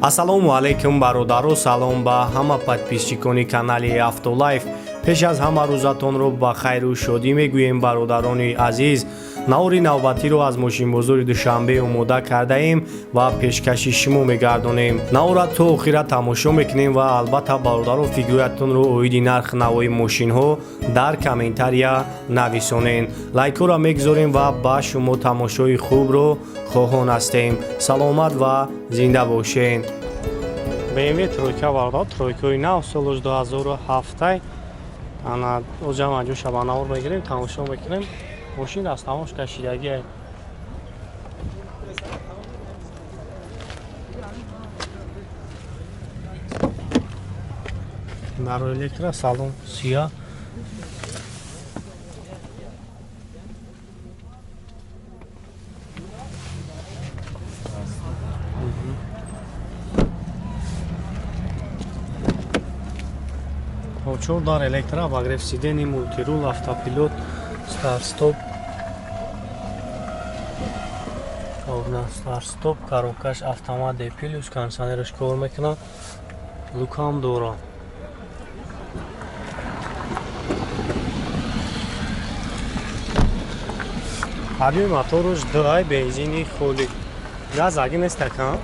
Ассалому алайкум, бародаро, салом ба ҳама подписчикони канали Автолайф. Пеш аз ҳама рӯзатонро ба хайру шодӣ мегӯем, бародарони азиз. Навори навбатиро аз мошинбозори Душанбе омода кардаем ва пешкаши шумо мегардонем. Навора то охира тамошо мекунем ва албатта, бародаро, фикрҳоятонро оиди нарх навои мошинҳо дар комментария нависонед. Лайкҳоро мегузорем ва ба шумо тамошои хубро хоҳон ҳастем. Саломат ва зинда бошед. BMW тройка, бародар, тройкаи нав, солаш 2007. Ана оҷам анҷо ба навор мегирем, тамошо мекунем. Мошин аз тамош кашидагӣ. Дар электро, салон сия. Чор дар электро, обогрев сидений, мультирул, автопилот, старт-стоп, старт-стоп, коробкаш автомат D плюс, кондиционераш кор мекунад, люкам дора. Объёми моторуш 2, бензини холӣ, газ аги нест ака.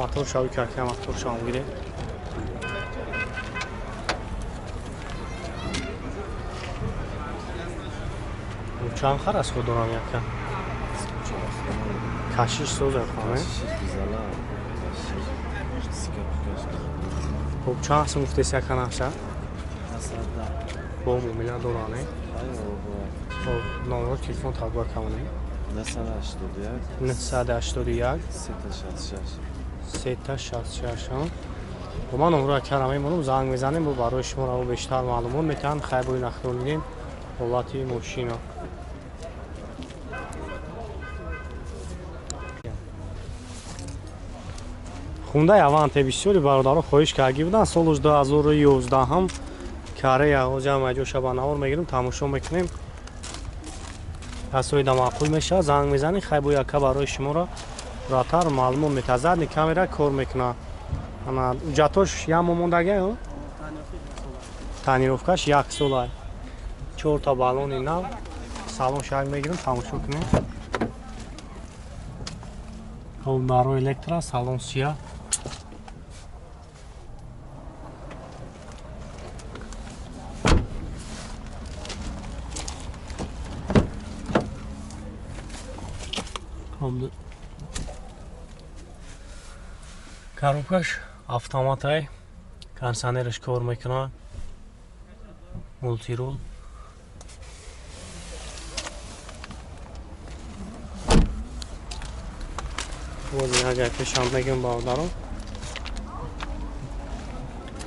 Мотор шави кака, мотор шавам гирем. Чанд хар аз худ дорам яка? Кашиш созад хаме? Хоб, чанд сум гуфтеси яка нақша? Бо муомила дора, не? Хоб, номеро телефон табга камонем. 981 981 366 366. Бо ман номро кара мемонам, занг мезанем, бо барои шумо раво бештар маълумот метаҳанд. Хайр, бои нахро мегирем ҳолати мошина. Хундай Аванте бисёри бародаро хоҳиш кардагӣ буданд. Солуш 2011, Корея. Ҳозир маҷоша ба навор мегирем, тамошо мекунем. Касои да маъқул мешавад, занг мезанед. Хай, бо яка барои шуморо пурратар маълумот метаҳад. Задний камера кор мекунад. Ана ҳуҷҷатош як моҳ мондагӣ, тонировкаш як сола, чорта баллони нав. Салон шак мегирем, тамошо кунем. Хоб, даро электро, салон сия. Хоб, коробкаш автоматай, кондиционераш кор мекунад, мультирул. Боз агар пешам мегӯм, бародаро,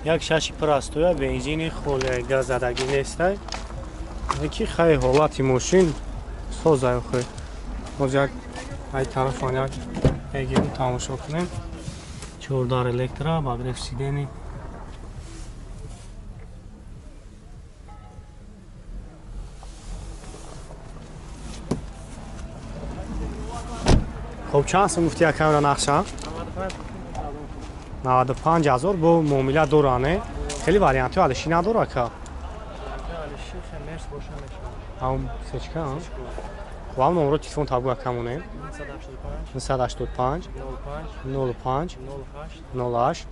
як шаши простоя, бензини холия, газ задагӣ нестай. Яки хай, ҳолати мошин созай. Охи, боз як ай тарафон як мегирем, тамошо кунем. Чордар электро, обогрев сидений. Хоб, чанд сум гуфти якамра нақша? 95 ҳазор, бо муомила дора, не? Хеле вариантҳои алишӣ надора ка? Ам сечка? Хоб, ам номро телефон табу якамонем. 985 05 08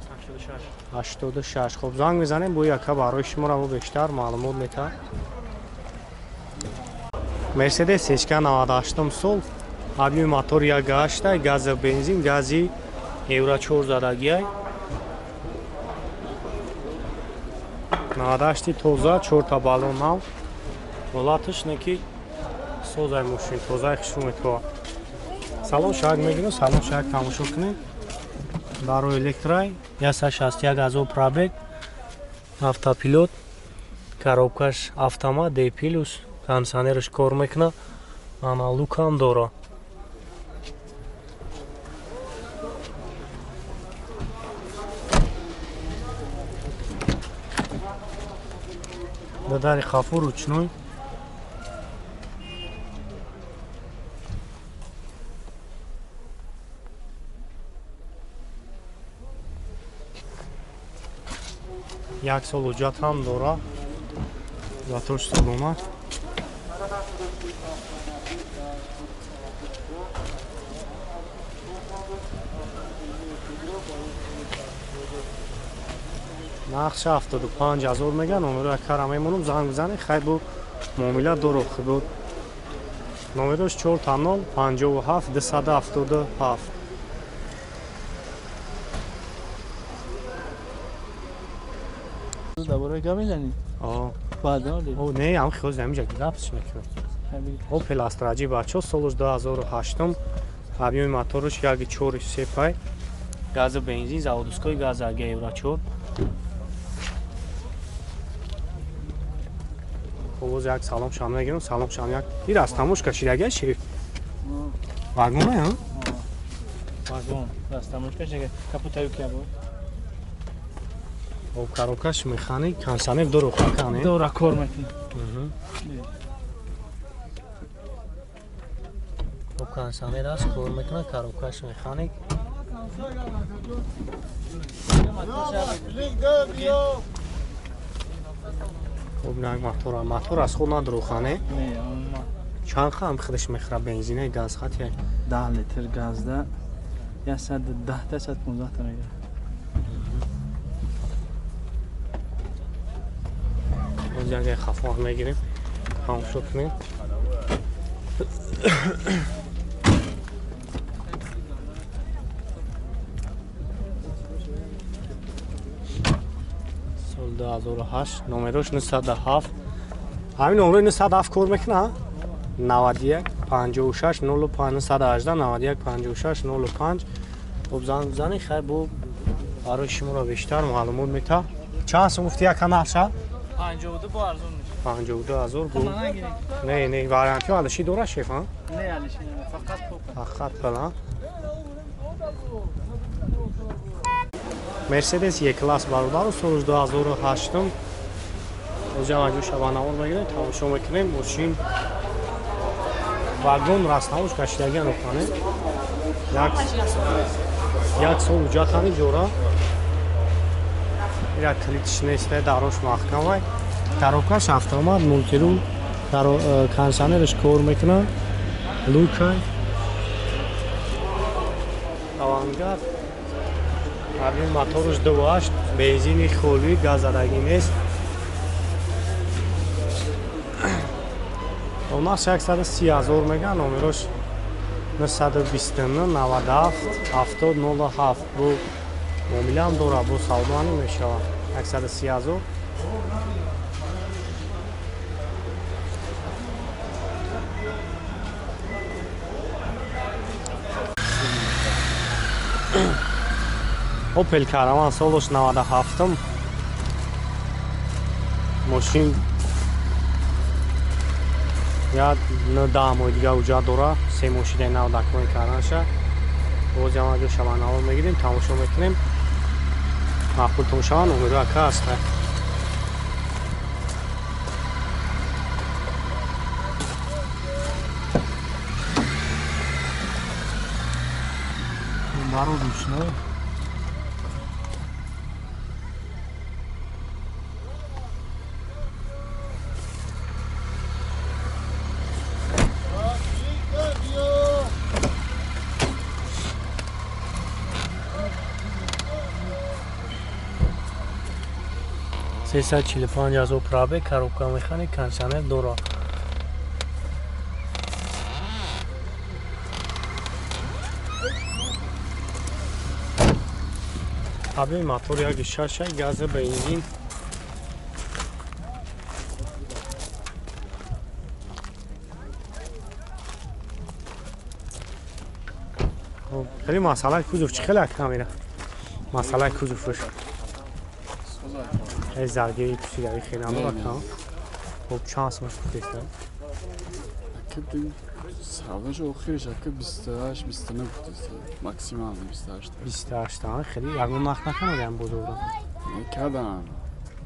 86. Хоб, занг мезанем, бо яка барои шуморо бо бештар маълумот метаҳад. Мерседес сечка, 98 сол, объёми мотор 1,8, гази бензин, гази евро 4 задагиай. 98 тоза, чорта баллон нав. Ҳолаташ не ки созай, мошин тозаи, хушрӯ метова. Салон шак мегирем, салон шак тамошо кунем. Барои электрай, 161 ҳазор пробег, автопилот, коробкаш автомат D плюс, кондиционераш кор мекунад, ана люкам дора. Дари қафо ручной. Як сол ҳуҷҷат ҳам дора. Затош саломат. Нақша 75,000 меган, номеро якара мемонам, занг бизанед, хай бу муомила дору хуб. Номерош 4 0 57 277. Добре гап мезанӣ? Аа. Баъдан О, не, ам хиёз ҳаминҷа запись мекунам. Opel Astra G бачо солаш 2008, объёми мотораш 1.4 се пай, гази бензин, заводской газ ага евро 4. Боз як салом шам мегирам, салом шам як. Ир аз тамош кашидага шеф. Вагон а? Вагон, растамош кашида. Капотаю ки буд. Об коробкаш механик, кондиционер дору хакане. Дора кор мекунӣ. Об кондиционер аст, кор мекунад, коробкаш механик. Хуб, нак мотор, мотор аз худ надору хане. Не, он Чанд хам худаш мехӯра бензина газ хат як 10 литр газда 110 та 115 та мегирад. Боз як хафоқ мегирем. Тамошо кунем. Сол 2008 номерош 907. Ҳамин номерои 907 кор мекуна? 91 56 05 918 91 56 05. Хуб, занг бизанед, хай бу барои шуморо бештар маълумот мета. Чанд сум гуфти яка нақша? 52 бо арзон мешавад. 52,000 бу. Нагирем. Не, не, варианти алиши дора шеф, а? Не, алиши, фақат попа. Фақат пала. Мерседес Е-класс бародару соли 2008. Ози ҳам аҷо шабанавор мегирем, тамошо мекунем. Мошин вагон растамош кашидагиан охане. Як сол ҳуҷҷат ҳами ҷора. Ира калитиш нест, дарош маҳкамай. Коробкаш автомат, мультирул, кондиционераш кор мекунад. Лукай. Авангард. Объем мотораш 2.8, бензини холӣ, газадагӣ нест. У нас 130,000 меган, номерош 929 97 70 07. Бу муомилаам дора, бу савдоани мешавад. 130,000. Opel Caravan солаш 97. Мошин як 10 моҳи дига ҳуҷҷат дора, се мошинаи нав документ карданша. Боз ям аҷо шабанавор мегирем, тамошо мекунем. Маъқултон шаванд, номеро ака аст. Баро ручной. 345,000 пробег, коробка механик, кондиционер дора. Объем мотор 1.6, газа бензин. Хеле масъалаи кузов чӣ хеле камера? Масъалаи кузовш. Эй заргири пусидави хеле надорад кам. Хуб, чанд сумаш гуфтеста? Савдаш охириш ака 28 29 гуфтеста. Максимально 28. 28 та хеле ягон нарх накардаям бозорда. Кардам.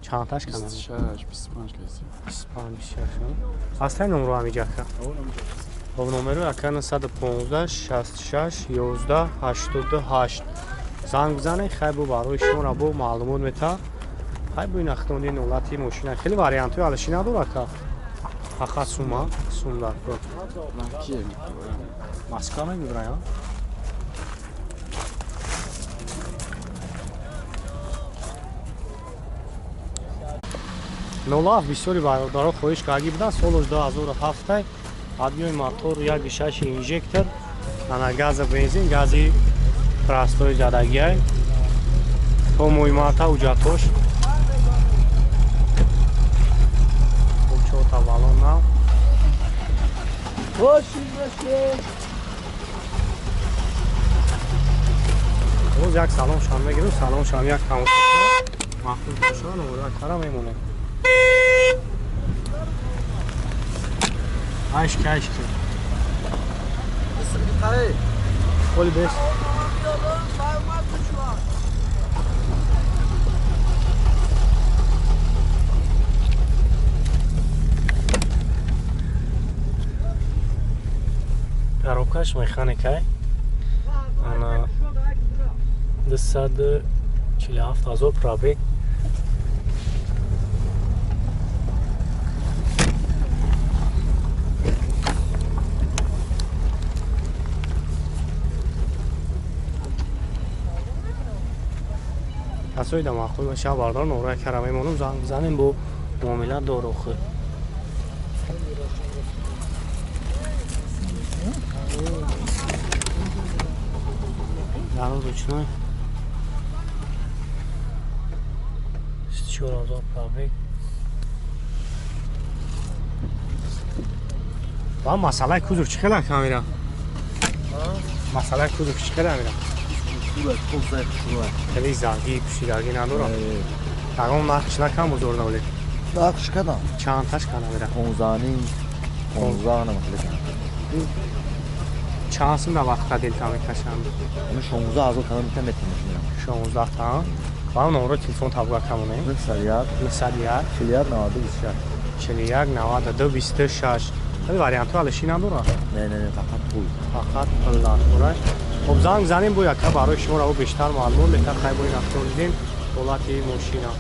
Чандташ кана? 26, 25 кайси. 25, 26. Ҳастай номро ҳамиҷа ака? Хоб номеро ака 915 66 11 88. Занг бизанед, хай бу барои шуморо бо маълумот мета. Хай бу ин ахтони ҳолати мошина. Хеле вариантҳои алиши надора ака. Фақат сума, сум дар кор. Москва мебирая? Нолаф бисёри бародаро хоҳиш карда буданд. Солаш 2007 объёми мотор 1.6 инжектор, ана газа бензин, гази простой задагиай. То муҳимата ҳуҷҷатош. Чорта баллон нав. Боз як салом шам мегирем, салом шам як тамошо махсус бошад, номера кара мемонем. Ашки, ашки. Оли бес. Коробкаш механикай. Ана 247 ҳазор пробег. Касои да маъқул баша бардор нора кара мемонам, занг бизанем бо муомила дорохи. Даро ручной. 34 ҳазор пробег. Ва масъалаи кузов чӣ хела камера? Масъалаи кузов чӣ хела мера? Хеле занги пӯшидагӣ надорам. Ягон нархш накам бозор навлед. Нархш кадам? Чандташ кана мера? 15 15 намахле кана. Чанд сум да вақта дилта мекашанд? 16 ҳазор кана метавонем. 16 та? Ва номро телефон табга камонем? 901 901 41 92 26. 41 92 26. Хеле вариантҳо алиши надорад? Не, не, не, фақат пул. Фақат пул надорад. Хоб занг занем бо яка барои шуморо бештар маълумот метар. Хай бо ин автор дидем ҳолати мошина.